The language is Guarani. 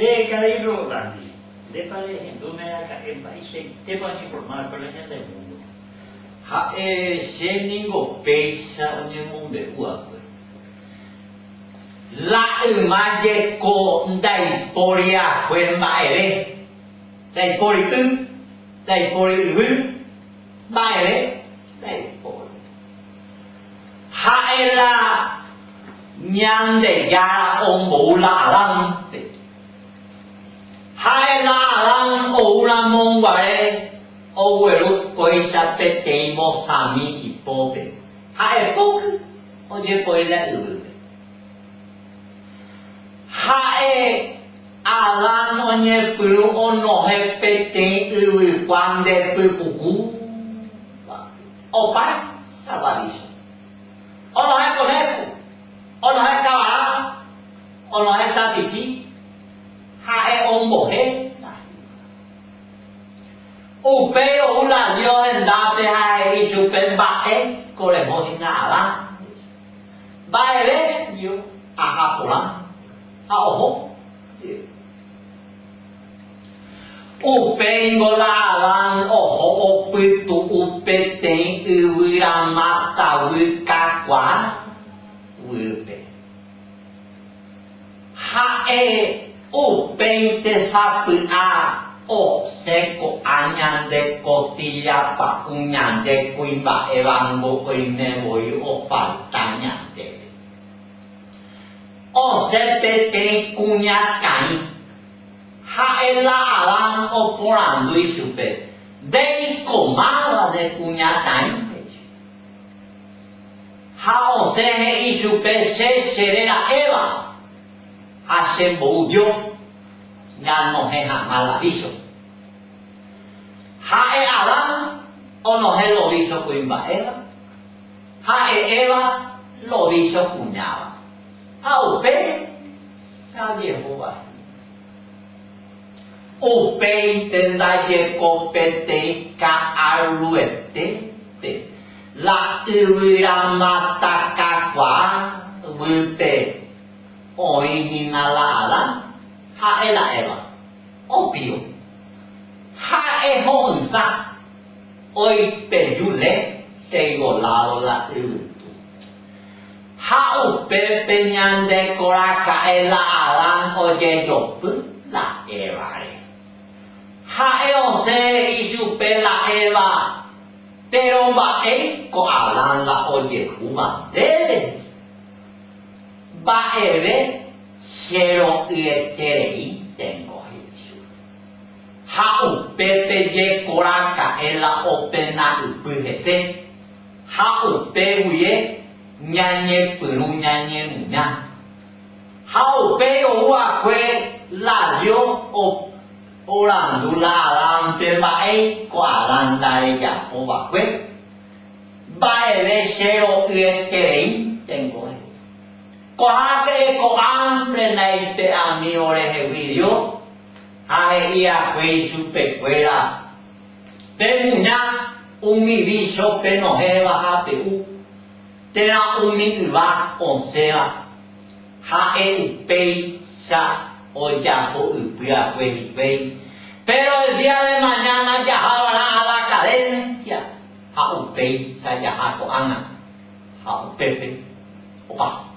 Nde karai Rolandi, ndépa rehendúne raka'e mba'eichaitépa oñeforma va'ekue la ñande múndo? Ha'e che ningo péicha oñemombe'u va'ekue. La yma jeko ndaipóri akue mba'eve, ndaipóri y, ndaipóri yvy, mba'eve ndaipóri. Ha'e la Ñandejára ombou la Adánpe. Ha'e la Adán ou ramo guare ogueru kóicha peteĩ vosami ipópe, ha'e púky ojepoi la yvýpe. Ha'e Adán oñepyrũ onohẽ peteĩ yvykua nde pypukúva, opaichagua vícho. Onohẽ konéko, onohẽ kavara, onohẽ tapichi, ha'e ombohe la hína. Upéi ou la Dios hendápe ha he'i chupe mba'e ko reho hína Adán, he'i chupe. Mba'eve Dios aha porã ha oho jey. Upéingo la Adán oho opytu'u peteĩ yvyramatavy kakuaa guýpe. Ha'e upéinte sapy'a osẽ ko'ã ñande kotilla pa'ũ ñande kuimba'évango oime voi ofalta ñandéve. Osẽ peteĩ kuñataĩ. Ha'e la Adán oporandu ichupe, Ndéiko máva ne kuñataĩ? he'i chupe. Ha osẽ he'i chupe, Che cheréra Eva, ha chembou Dios ñanohẽ hag̃ua la vícho. Ha'e Adán onohẽ lo vícho kuimba'éva, ha'e Eva lo vícho kuñáva. Ha upéi jajehova hína. Upéinte ndajeko peteĩ ka'aruetépe la yvyramáta kakuaa guýpe oĩ hína la Adán, ha'e la Eva, opío. Ha'e ho'ysã oipeju lénte igoládo la yvytu. Ha upépe ñandekoraka'e la Adán ojejopy la Évare. Ha'e osẽ he'i chupe la Eva, Péro mba'éiko Adán la ojehúva ndéve? Mba'eve che ro'yetereíntengo, he'i chupe. Ha upépe jekoraka'e la opena ypy hese, ha upe guie ñañepyrũ ñañemuña. Ha upéi ou va'ekue la Dios oporandu la Adánpe mba'éiko Adán ndarejapo va'ekue, mba'eve che ro'yetereíntengo he'i. Ko'ág̃a ko'ág̃re ndaipe'ami orehegui Dios ha he'i akue ichupekuéra, Pemuña umi vícho penohẽva ha pe'u, térã umi yva osẽva, ha'e upéicha ojapo ypy'akue hikuái. Péro el día de mañana jaha va'erã a la cadencia, ha upéicha jaha ko'ág̃a, ha upépe opa.